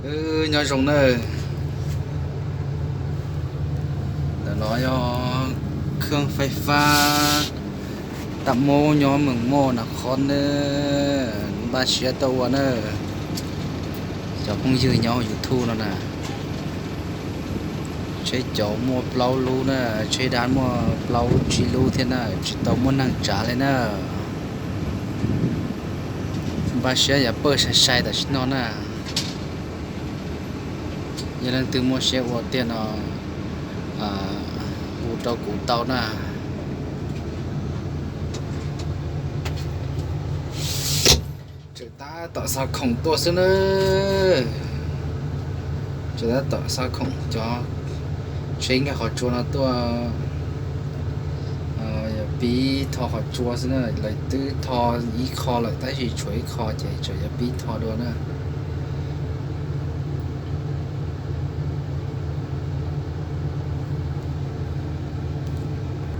Wb nyob zoo nawb. Ntawm no yog khwj fais fab tam mub nyob Mees Moj Nas Khoos nawb, npaj siab tuaj ua nawb. Cov phooj ywg nyob YouTube no na, tsheb caum muaj plaub lub na, tsheb dab muaj plaub tsib lub thiab na, tsis tau muaj neeg tsav li na. Npaj siab yav pawj sai sai tam sim no na. Yog leej twg muaj siab ua tiag no, hu rau kuv tau na. Tseem tab tom xa khoom tuaj xwb na. Tseem tab tom xa khoom cov tsheb nkag qhov tsua no tuaj. Yuav pib tho qhov tsua xwb na, lawv twb tho ib qho lawm tab sis tshuav ib qho ces tseem yuav pib tho dua na.